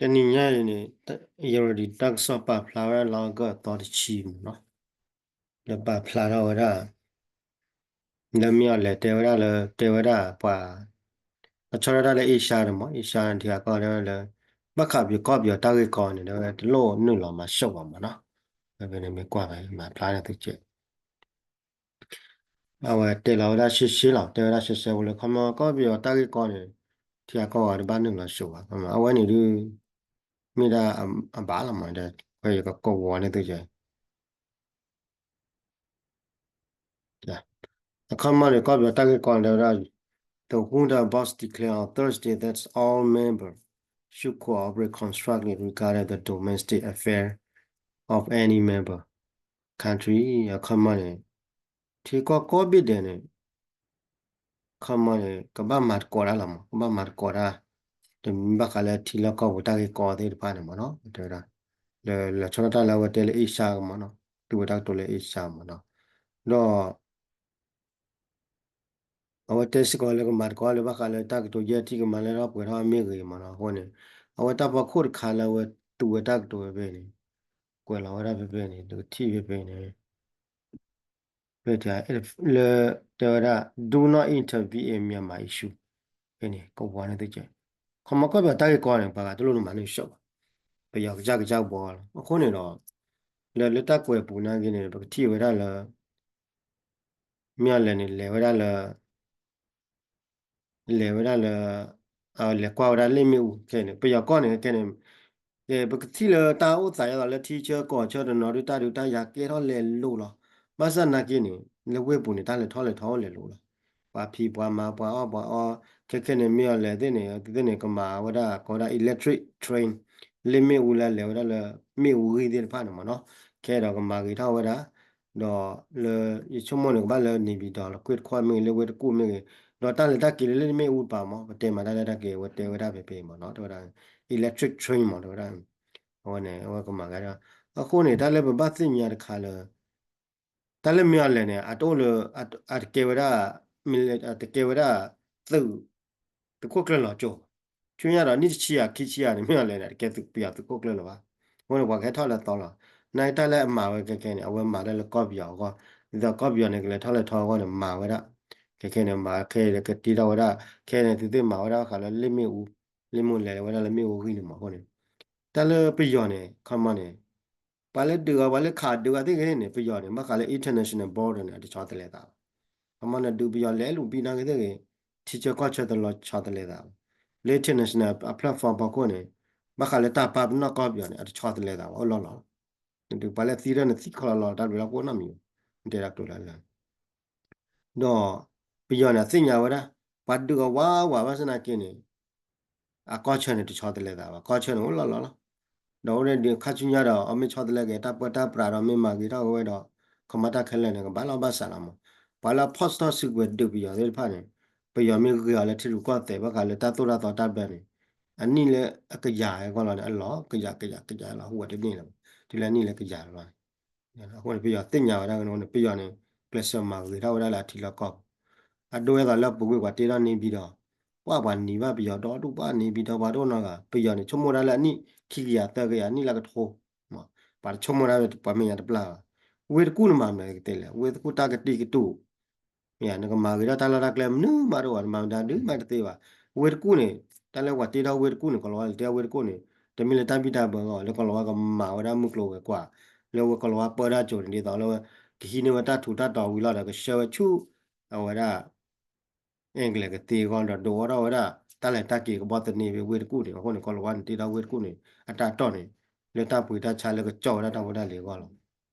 တနံၤညါအံၤန့ၣ် ယရဒံးတၢ်ကစီၣ်ပာ်ဖျါဝဲဒၣ်လၢအီကူးအသီတဆံမ့ၢ်နီၤ, လၢပာ်ဖျါထီၣ်ဝဲဒၣ် လၢမ့ၢ်အီၤလဲၤတဲဝဲဒၣ်လၢ တဲဝဲဒၣ်ပှၤ အဆီဒၣ်တၢ်လၢအ့ရှါန့ၣ်မ့ၢ် အ့ရှါန့ၣ် ထံဂၤကီၢ်ဂၤတဲဝဲလၢ ဘၣ်ဃးပယီၤကီၢ်ပယီၤတၢ်ဂ့ၢ်ကီန့ၣ် တဲဝဲတလိၣ်နုာ်လီၤမၤစၢၤဘၣ်မ့ၢ်နီၤ, ဖဲဖဲန့ၣ်မ့ၢ်ကွၢ်ဖဲမၤဖျါန့ၣ်သုကဲး အဝဲတဲလီၤဝဲဒၣ်ရှဲရှဲလီၤ တဲဝဲဒၣ်ရှဲရှဲဝဲလၢ ခီမီကီၢ်ပယီၤတၢ်ဂ့ၢ်ကီန့ၣ် ထံဂၤကီၢ်ဂၤတဘၣ်နုာ်လီၤစၢၤဘၣ် အဝဲန့ၣ်ဒုး မ့ၢ်ဒၣ်အဘၣ်လီၤမး ဒီး ဖဲယကကိးဝီၤန့ၣ်သုကဲး အခီမီန့ၣ် ကီၢ်ပယီၤတၢ်ဂ့ၢ်ကီန့ၣ် တဲဝဲဒၣ် The Junta boss declared on Thursday that all members should cooperate constructively regarding the domestic affair of any member country အခီမီန့ၣ် ထံကီၢ်ကိးဘ့ၣ်ဒဲးန့ၣ် ခီမီန့ၣ် ကဘၣ်မၤသကိးတၢ်လီၤမး ကဘၣ်မၤသကိးတၢ် တမ့ၢ်ဘၣ်ဃးလၢထံလီၢ်ကီၢ်ပူၤတၢ်ဂ့ၢ်ကီသ့ၣ်တဖၣ်န့ၣ်မ့ၢ်နီၤ တဲဝဲဒၣ် လၢ လၢဆီဒၣ်တၢ်လၢအဝဲတဲလၢအ့ရှါကမ့ၢ်နီၤ သူဝဲတၢ်ကတိၤလၢအ့ရှါမ့ၢ်နီၤ ဒီး အဝဲတဲစ့ၢ်ကီးလၢကမၤသကိးလၢဘၣ်ဃးလၢတၢ်ကတိၤယဲၢ်ထံၣ်ကမၤလၢထီၣ်ပှဲၤထီၣ်မ့ၢ်ဂ့ၤမ့ၢ်နီၤ အဃိန့ၣ် အဝဲတၢ်ဖီခိၣ်တခါလၢအဝဲသူဝဲတၢ်ကတိၤဖဲဖဲန့ၣ် ကွဲးလီၤဝဲဒၣ်ဖဲဖဲန့ၣ် တကထံၣ်ဖဲဖဲန့ၣ် ဖဲလၢ တဲဝဲဒၣ် Do not intervene in Myanmar issue ဖဲန့ၣ် ကဝီၤန့ၣ်သုကဲး ခီမီကီၢ်ပယီၤတၢ်ဂ့ၢ်ကီန့ၣ် ပှၤဂၤတလိၣ်နမၤန့ၢ်ကစၢ်ဘၣ် ပယီၤကစၢ်ကစၢ်ဘီလီၤ အဃိန့ၣ်ဒီး လၢလၢတၢ်ကွဲးပူၤနာ်က့န့ၣ် ပကထံၣ်ဝဲဒၣ်လၢ မ့ၢ်အီၤလဲၣ်န့ၣ် လဲၤဝဲဒၣ်လၢ လဲၤဝဲဒၣ်လၢ လဲၤကွၢ်ဝဲဒၣ်လ့ၣ်မ့ၣ်အူခဲန့ၣ် ပယီၤကီၢ်န့ၣ်ခဲန့ၣ် ပကထံၣ်လၢတၢ်အိၣ်သးဒ်သိးလၢထံဆၢကီၢ်ဆၢတနီၤဒုး တၢ်ဒုးတၢ်ယၤကဲထီၣ်လဲၤလိၤလီၤ. ဘၣ်ဆၣ်နာ်က့န့ၣ် လၢဝ့ၢ်ပူၤန့ၣ် တၢ်လဲၤထီၣ်လဲၤထီအိၣ်လဲၤလိၤလီၤ. ပှၤဖံးပှၤမၤပှၤအီၣ်ပှၤအီ ခဲခဲန့ၣ် မ့ၢ်အီၤလဲၣ်သ့ၣ်န့ၣ် သ့ၣ်န့ၣ် ကမၤဝဲဒၣ် ကိးဝဲဒၣ် electric train လ့ၣ်မ့ၣ်အူလၢလဲၤဝဲဒၣ်လၢ မ့ၣ်အူဂံၢ်သ့ၣ်တဖၣ်န့ၣ်မ့ၢ်နီၤ ခဲဒီးကမၤဂ့ၤထီၣ်ဝဲဒၣ် ဒီးလၢယဆိကမိၣ်န့ၣ် ကဘၣ်လၢ နေပြည်တော် လၢကွ့ၢ်တခီၣ်မ့ၢ်ဂ့ၤ လၢဝ့ၢ်တကူၣ်မ့ၢ်ဂ့ၤ ဒီးတၢ်လဲၤတၢ်က့ၤလၢလ့ၣ်မ့ၣ်အူတပၤမ့ၢ် ပတဲမးတၢ်လဲၤတၢ်က့ၤ အဝဲတဲဝဲဒၣ်ဖဲဖဲမ့ၢ်နီၤ တဲဝဲဒၣ် electric train မ့ၢ် တဲဝဲဒၣ် အဝဲန့ၣ် အဝဲကမၤဂ့ၤဒီး အဃိန့ၣ် တၢ်လၢပဘၣ်သ့ၣ်ညါတခါလၢ တၢ်လၢမ့ၢ်အီၤလဲၣ်န့ၣ် အတအိၣ်လၢ အတကဲဝဲဒၣ် တကဲဝဲဒၣ် သုး သုးခိၣ်ကျၢၢ်လီၤကၠိၣ်ဘၣ်. ဆူညါဒီးနံၣ်တဆံယၤခံဆံယၤန့ၣ် မ့ၢ်အီၤလဲၣ်န့ၣ် တကဲသုးပယီၤသုးခိၣ်ကျၢၢ်လၢၤဘၣ်. အဃိန့ၣ် ပှၤကဟဲထီၣ်လၢသီလီၤ. နာ်က့တၢ်လၢအမၤဝဲခဲခဲန့ၣ် အဝဲမၤတၢ်လၢကီၢ်ပယီၤအဂီၢ်, ဒ်သိးကီၢ်ပယီၤန့ၣ် ကလဲၤထီၣ်လဲၤထီအဂီၢ်န့ၣ် မၤဝဲဒၣ် ခဲခဲန့ၣ် မၤခဲအံၤကတ့ထီၣ်ဝဲဒၣ် ခဲန့ၣ် သုသ့ၣ်မၤဝဲဒၣ်ဃးလၢလ့ၣ်မ့ၣ်အူ, လ့ၣ်မ့ၣ်အူလဲၤဝဲဒၣ်လၢမ့ၣ်အူဂံၢ်န့ၣ်မ့ၢ်အဃိန့ၣ် တၢ်လၢပယီၤန့ၣ် ခီမီန့ၣ် ပှၤလၢဒုးအီၤ ပှၤလၢခးဒုးအီၤသ့ၣ်ဂ့ၤန့ၣ် ပယီၤန့ၣ် ဘၣ်ဃးလၢ international border န့ၣ် အတဆီတလဲသးဘၣ်. ခီမီန့ၣ် ဒုးပယီၤလဲၤလူၤဘံၣ်နာ်က့သ့ၣ်ဂ့ၤ ထံဆၢကီၢ်ဆၢတလီၤဆီတလဲသးဘၣ်. လၢ international အ platform ဖီခိၣ်န့ၣ် ဘၣ်ဃးလၢတၢ်ပာ်ပနီၣ်ကီၢ်ပယီၤန့ၣ် အတဆီတလဲသးဘၣ် အိၣ်လီၢ်လီၤ. နဒုးပှၤလၢသံထီၣ်န့ၣ် သံခီလီၤလီၤ တၢ်ဘျုးလီၤကိၣ်နီတမံၤဘၣ်. နတဲဒၣ်ကတိၤလၢလၢ ဒီး ပယီၤန့ၣ် အသ့ၣ်ညါဝဲဒၣ် ပှၤဒုးအီၤဝးဝးဘၣ်ဆၣ်နာ်က့န့ၣ် အကီၢ်ဆၢန့ၣ် တဆီတလဲသးဘၣ်, ကီၢ်ဆၢန့ၣ် အိၣ်လီၢ်လီၤလီၤ. ဒီးအိၣ်ဒၣ်ဒုးခါဆူညါဒီး အမ့ၢ်ဆီတလဲက့ၤ တၢ်ပၢတၢ်ပြးဒီး မ့ၢ်မၤဂ့ၤထီၣ်ဝဲဒီး ခီမီတၢ်ခဲလၢာ်န့ၣ် ကဘၣ်လီၢ်ဘၣ်စးလီၤမး. ပှၤလၢအဖီၣ်စတီၢ်စုကဝဲၤဒုးပယီၤသ့ၣ်တဖၣ်န့ၣ် ပယီၤမ့ၢ်ဂ့ၤအီၤလၢထံရူၢ်ကီၢ်သဲး ဘၣ်ဃးလၢတၢ်သိၣ်တၢ်သီတၢ်ဘျၢန့ၣ် အနံၣ်လၢအကယၤအဂီၢ်လီၤန့ၣ် အလီၤကယၤကယၤကယၤလီၤ ဟူးဝဲတန့ၢ်လၢၤဘၣ်. တုၤလၢအနံၣ်လၢကယၤလီၤ အဃိန့ၣ် ပယီၤသ့ၣ်ညါဝဲဒၣ်န့ၣ် ပယီၤန့ၣ် ကျဲးစၢးမၤဂ့ၤထီၣ်ဝဲဒၣ်လၢအထံလီၢ်ကီၢ်ပူၤ, အဒိဝဲသိးလၢပူၤကွံာ်ပှၤတ့ထီၣ်န့ၢ်ဘံၣ်ဒီး ပှၤပှၤနံၤဘၣ်ပယီၤဒီဒူၣ် ပှၤန့ၢ်ဘံၣ်ဒီးပှၤတအိၣ်နီတဂၤ, ပယီၤန့ၣ် ဆိကမိၣ်ဒၣ်လၢအနံၣ်ခံကယၤသၢကယၤ အနံၣ်လၢကထိ ပှၤတဆိကမိၣ်ဒၣ်ပှၤမဲာ်ညါတပျၢ်ဘၣ်. ဝ့ၢ်တကူၣ်န့ၣ်မၤမနုၤကတဲလဲၣ်, ဝ့ၢ်တကူၣ်တၢ်ကတံာ်ကတူာ် မ့ၢ်ဧါ, နကမၤဂ့ၤထီၣ်တၢ်လီၢ်တၢ်ကျဲမနုၤမးတအိၣ်ဘၣ်, နမၤမတၤဒုးမးတသ့ဘၣ်. ဝ့ၢ်တကူၣ်န့ၣ် တၢ်လၢပှၤတ့ထီၣ်ဝ့ၢ်တကူၣ်န့ၣ် ကီၤလၤဝါတ့ထီၣ်ဝ့ၢ်တကူၣ်န့ၣ် တမ့ၢ်လၢတၢ်ဘံၣ်တၢ်ဘၢအဂီၢ် လၢကီၤလၤဝါကမၤဝဲဒၣ်မုၢ်ကျိၤဝဲၤကွာ် လၢဝဲကီၤလၤဝါပၢတၢ်ကၠိၤန့ၣ် ဒ်သိးလၢဝဲ ကဟံးန့ၢ်ဝဲတၢ်ထူးတၢ်တီၤဝံၤလီၤဒီး ကဆှၢဝဲဆူ အဝဲဒၣ် အဲကလံးကသ့အဂီၢ်ဒီး ဒုးအိၣ်ထီၣ်ဝဲဒၣ် တၢ်လဲၤတၢ်က့ၤကဘီသန့ဖဲဝ့ၢ်တကူၣ်န့ၣ်, အဃိန့ၣ် ကီၤလၤဝါန့ၣ်တ့ထီၣ်ဝ့ၢ်တကူၣ်န့ၣ် အတၢ်တီၢ်န့ၣ် လၢတၢ်ပှ့ၤတၢ်ဆါလၢကကၠီၣ်ဝဲဒၣ်တၢ်ဖိတၢ်လံၤအဂီၢ်လီၤ.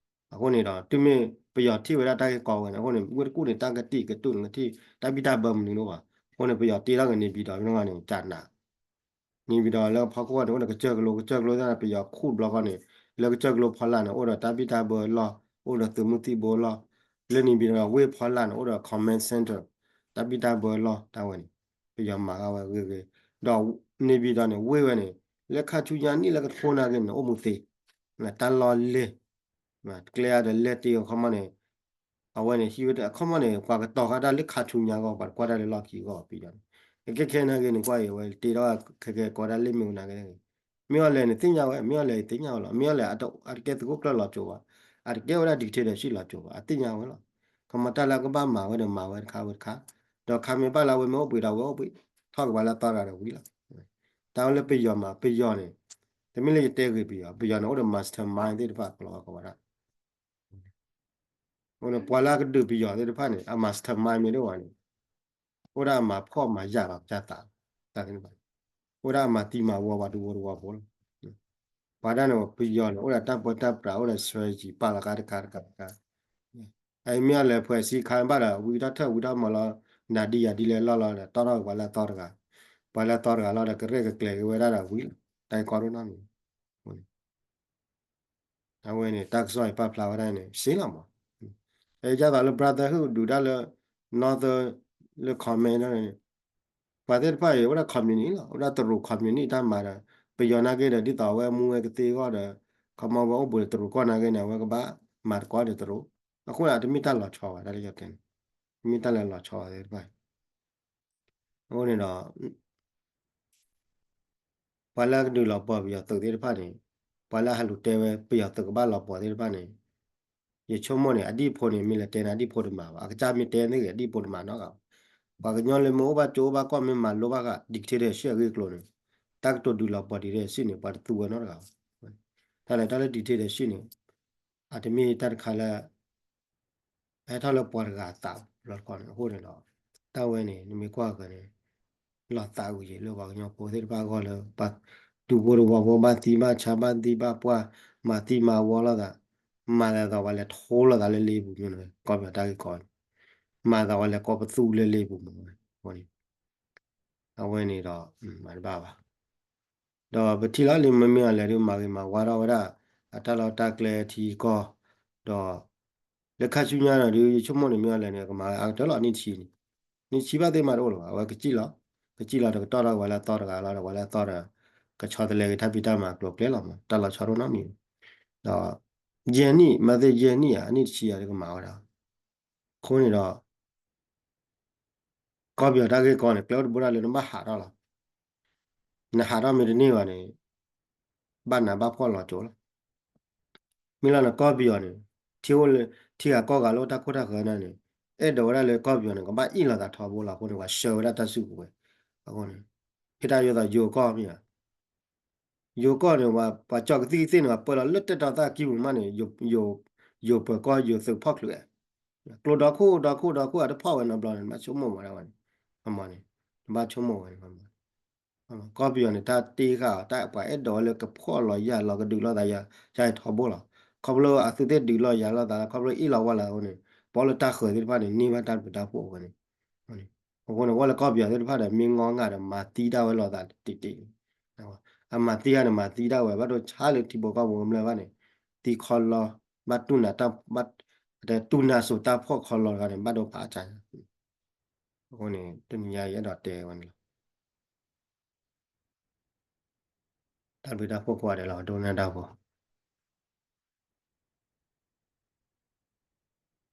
အဃိန့ၣ်ဒီး တုၤမ့ၢ်ပယီၤထံၣ်ဝဲဒၣ်တၢ်ဂ့ၢ်ကီဝဲန့ၣ် အဃိန့ၣ် ဝ့ၢ်တကူၣ်န့ၣ် တၢ်ကတံာ်ကတူာ်န့ၣ် ကထံၣ်တၢ်ဘံၣ်တၢ်ဘၢမနုၤဒိၣ်ဘၣ်. အဃိန့ၣ် ပယီၤတ့ထီၣ်ကန့ၢ်ဘံၣ်ဒီး မ့ၢ်န့ၣ် ကနး န့ၢ်ဘံၣ်ဒီးလၢဖီခိၣ်န့ၣ် အိၣ်ဒီးကစၢၢ်ကလိ ကစၢၢ်ကလိသ့ၣ် ပယီၤခူၣ်တဘျီဃီန့ၣ် လၢကစၢၢ်ကလိဖီလာ်န့ၣ် အိၣ်ဒီးတၢ်ဘံၣ်တၢ်ဘၢအလီၢ်, အိၣ်ဒီးသုးမုၢ်သံၣ်ဘိအလီၢ်, လၢန့ၢ်ဘံၣ်ဒီးဝ့ၢ်ဖီလာ်န့ၣ် အိၣ်ဒီး command center တၢ်ဘံၣ်တၢ်ဘၢအလီၢ် တၢ်ဝဲန့ၣ် ပယီၤမၤဂ့ၤဝဲဂ့ၤဂ့ၤ, ဒီးန့ၢ်ဘံၣ်ဒီးန့ၣ် ဝ့ၢ်ဝဲန့ၣ် လၢခါဆူညါနံၣ်လၢကထိနာ်က့န့ၣ် အိၣ်မူသ့ တၢ်လီၢ်လဲၢ် ကျဲအါဒီးလဲၢ်တ့အခီမီန့ၣ် အဝဲန့ၣ်ဟံးဝဲအခီမီန့ၣ် ပှၤကတီၤဃာ်တၢ်လၢခါဆူညါအဂီၢ် ပှၤတကွၢ်တၢ်လၢလီၢ်ခံအဂီၢ်ဘၣ် ပယီၤန့ၣ်, ခဲခဲနာ်က့န့ၣ် ကွၢ်အံၤ အဝဲတ့ထီၣ်ခဲကဲကိးဒၣ်လ့ၣ်မ့ၣ်အူနာ်က့န့ၣ် မ့ၢ်အီၤလဲၣ်န့ၣ်သ့ၣ်ညါဝဲ, မ့ၢ်အီၤလဲၣ်သ့ၣ်ညါဝဲလီၤ. မ့ၢ်အီၤလဲၣ် အတကဲသုးခိၣ်ကျၢၢ်လီၤစိၤဘၣ်, အတကဲဝဲဒၣ် dictatorship လီၤစိၤဘၣ်, အသ့ၣ်ညါဝဲလီၤ. ကမၤတၢ်လၢအကဘၣ်မၤဝဲဒီးမၤဝဲတခါဝဲတခါ, ဒီးခါမ့ၢ်ဘၣ်လၢအဝဲမ့ၢ်အိၣ်ဘှံးဒီးဝဲအိၣ်ဘှံး, ထီၣ်က့ၤပှၤလၢအသီတဂၤဒီးဝံၤလီၤ. တၢ်ဝဲလၢပယီၤမး, ပယီၤန့ၣ်, တမ့ၢ်လၢယတဲဂ့ၤပယီၤ, ပယီၤန့ၣ်အိၣ်ဒီး mastermind သ့ၣ်တဖၣ်ကလီၤဝဲကီးဝဲဒၣ် အဃိန့ၣ် ပှၤလၢအကဒုးပယီၤသ့ၣ်တဖၣ်န့ၣ် အ mastermind မ့ၢ်ဒ်ဝဲန့ၣ်, အိၣ်ဒၣ်အမၤဖှီၣ်မၤယာ်လီၤကစၢ်သး, တၢ်သ့ၣ်တဖၣ်, အိၣ်ဒၣ်အမၤသံမၤဝီပှၤတဝီတဝီဖိလီၤ. ပှၤဒၣ်န့ၣ် ပယီၤန့ၣ် အိၣ်ဒီးတၢ်ပၢတၢ်ပြး အိၣ်ဒီး strategy ပာ်လီၤကါတခါတခါတခါ, အမ့ၢ်အီၤလဲၣ် ဖှဲးစံခါဘၣ်ဒီး ဝံထီၣ်ထၢၣ်ဝံထီၣ်မီၤလီၤ, နၤဒ်ယၤဒ်လဲၣ်လီၢ်လီၤဒီး တီၣ်ထီၣ်က့ၤပှၤလၢအသီတဂၤ, ပှၤလၢအသီတဂၤလီၤဒီး ကရဲၣ်ကကျဲၤက့ၤဝဲဒၣ်ဒီးဝံၤလီၤ, တၢ်ကီဒိၣ်နီတမံၤ အဝဲန့ၣ် တၢ်ကစီၣ်အံၤပာ်ဖျါဝဲဒၣ်န့ၣ် စ့လီၤမး. အဒ်သိးလၢ brotherhood ဒုးတၢ်လၢ northern လၢ comment န့ၣ်, ပှၤသ့ၣ်တဖၣ်အံၤ အိၣ်ဒၣ် communist လီၤ, အိၣ်ဒၣ်တရူး communist တၢ်မၤဒီး ပယီၤနာ်က့ဒီး ဒ်သိးအဝဲမူဝဲကသ့အဂီၢ်ဒီး ခီမီဝဲအိၣ်ဘူးဒီးတရူးကီၢ်နာ်က့န့ၣ် အဝဲကဘၣ်မၤသကိးဒီးတရူး, အဃိန့ၣ် အတမ့ၢ်တၢ်လီၤဆီဘၣ်, တၢ်လၢယတဲန့ၣ် တမ့ၢ်တၢ်လၢလီၤဆီသ့ၣ်တဖၣ် အဃိန့ၣ်ဒီး ပှၤလၢအကဒုးလီၤပှီၢ်ပယီၤသုးသ့ၣ်တဖၣ်န့ၣ်, ပှၤလၢအဟးလူၤတဲဝဲ ပယီၤသုးကဘၣ်လီၤပှီၢ်သ့ၣ်တဖၣ်န့ၣ်, ယဆိကမိၣ်န့ၣ် အဒံၣ်ဖိန့ၣ် မ့ၢ်လဲၤတဲန့ၣ် အဒံၣ်ဖိတမၤဘၣ်, အကစၢ်မ့ၢ်တဲသ့ဂ့ၤ အဒံၣ်ဖိတမၤနီတဂၤဘၣ်. ပှၤကညီလၢမ့ၢ်အိၣ်ဘၣ်ကၠိအိၣ်ဘၣ်ကီၢ် မ့ၢ်မၤလိဘၣ်ဃး dictatorship အဂ့ၢ်အကျိၤန့ၣ်, တၢ်ကတိၤဒုးလီၤပှီၢ်ဒံးတၢ်စံၣ်န့ၣ် ပှၤတသူဝဲနီတဂၤဘၣ်. တၢ်လဲၤတၢ်လၢ dictatorship န့ၣ် အတမ့ၢ်တၢ်တခါလၢ ဟဲထီၣ်လၢပှၤတဂၤအသးလီၤတခီန့ၣ် အဃိန့ၣ်ဒီး တၢ်ဝဲန့ၣ် နမ့ၢ်ကွၢ်က့ၤန့ၣ် လီၤသးအုးယံာ်လၢပှၤကညီဖိသ့ၣ်တဖၣ်အဂီၢ်လၢ ပှၤဒူဖိတဝီဖိ ဘၣ်သံဘၣ်ဆါဘၣ်သံဘၣ်ပှၢ် မၤသံမၤဝီလိာ်သး, မၤသးဒ်သိးပှၤလဲၤထိလိာ်သးလၢလ့ပူၤမ့ၢ်န့ၣ် ကီၢ်ပယီၤတၢ်ဂ့ၢ်ကီန့ၣ်, မၤသးပှၤလဲၤကိးပသူလၢလ့ပူၤမ့ၢ်န့ၣ်, အဝဲန့ၣ်ဒီး မၤတဘၣ်ဘၣ် ဒီးပထံၣ်လီၤလံ မ့မ့ၢ်အီၤလဲၣ်ဒုး မၤဂ့ၤမၤဝါထီၣ်ဝဲဒၣ် အတၢ်လီၢ်တၢ်ကျဲထံကီၢ်, ဒီး လၢခါဆူညါဒီးဒုး ယဆိကမိၣ်န့ၣ် မ့မ့ၢ်အီၤလဲၣ်န့ၣ် ကမၤအကတၢၢ်လီၤ နံၣ်တဆံန့ၣ်, နံၣ်တဆံဘၣ်သ့ၣ်မးတအိၣ်လၢၤဘၣ် အဝဲကစံၣ်လီၤ, ကစံၣ်လီၤဒီးကတီၢ်ထီၣ်ဝဲလၢအသီတဂၤလီၤဒီး ဝဲလၢအသီဒီး ကဆီတလဲက့ၤတၢ်ဖံးတၢ်မၤကျိၤကျဲလီၤမး တၢ်လီၤဆီတအိၣ်နီတမံၤ, ဒီး ယဲၢ်နံၣ် မၤသ့ၣ်ယဲၢ်နံၣ်ဧါ အနံၣ်တဆံဧါ ဒုးကမၤဝဲဒၣ်, အဃိန့ၣ်ဒီး ကီၢ်ပယီၤတၢ်ဂ့ၢ်ကီန့ၣ် ကျဲအိၣ်တဘိဒၣ်လၢနဘၣ်ဟးထီၣ်လီၤ. နဟးထီၣ်မ့ၢ်တန့ၢ်ဘၣ်န့ၣ် ဘၣ်နးဘၣ်ဖှီၣ်လီၤကၠိလီၤ. မ့ၢ်လီၤနကီၢ်ပယီၤန့ၣ် ထံအိၣ်လၢ ထံဂၤကီၢ်ဂၤလၢအိၣ်တၢ်ခိၣ်တၢ်ဃၢၤန့ၣ် အဲၣ်ဒိးဝဲဒၣ်လၢကီၢ်ပယီၤန့ၣ် ကဘၣ်အ့ၣ်လိာ်သးထီဘိလီၤ. အဃိန့ၣ် ပှၤဆှၢဝဲဒၣ်တၢ်စုကဝဲၤ အဃိန့ၣ် ဟ့ၣ်တၢ်ယိၣ်သးယိၤကီၢ်မ့ၢ်ဧါ ယိၤကီၢ်န့ၣ် ပှၤကၠီကသံၣ်ကသ့ၣ်န့ၣ် ပှၤပၢလီၤလၢတဲတီသၣ်ကံၢ်ပူၤမးန့ၣ် ယိၤပၢၤကီၢ်ယိၤသုးဖီၣ်ချုးဝဲ, ကျိဒီခိၣ်ဒီခိၣ်ဒီခိၣ်အတဖီၣ်ဝဲနီတဘျီန့ၣ် နဘၣ်ဆိကမိၣ်မးဒၣ်ဝဲန့ၣ်, အမ့ၢ်န့ၣ် နဘၣ်ဆိကမိၣ်ဝဲန့ၣ်, ကီၢ်ပယီၤန့ၣ် တၢ်တ့ဃာ်အီၤ တၢ်ပှၤအဲၣ်ဒိးဝဲလၢကဖှီၣ်လီၤယာ်လီၤကဒုးလိာ်သးယၤ ယၤထီဘိလီၤ. ခီဖျိအသုးသ့ၣ်ဒုးလိာ်ယၤလိာ်သး ခီဖျိအ့ၣ်လိာ်ဝဲလီၤအဃိန့ၣ် ပှၤလၢတၢ်ဃၢၤသ့ၣ်တဖၣ်န့ၣ် န့ၢ်ဘၣ်တၢ်ဘျုးတၢ်ဖှိၣ်အဃိန့ၣ် အဃိန့ၣ် ဝဲလၢကီၢ်ပယီၤသ့ၣ်တဖၣ်ဒီး မ့ၢ်ငီငၢ်ဒီး မၤသံဒၣ်ဝဲလိာ်သးတ့ၢ်တ့ၢ်, အမၤသံဂၤန့ၣ် မၤသံဒၣ်ဝဲ ဘၣ်ဒိဆါလၢထံဖိကီၢ်ဖိကမျၢၢ်ဘၣ်န့ၣ် သံခီလီ ဘၣ်တူၢ်နၤတၢ် ဘၣ် တူၢ်နၤစိၤတၢ်ဖှီၣ်ခီလီတဂၤန့ၣ် ဘၣ်ဒိဖးအါကၢ်ညါ, အဃိန့ၣ် တနံၤညါယအဲၣ်ဒိးတဲဝဲန့ၣ်လီၤ. တၢ်ဘျုးတၢ်ဖှိၣ်ကိးဂၤဒဲးလီၤ ဒိကနၣ်တၢ်ဖိ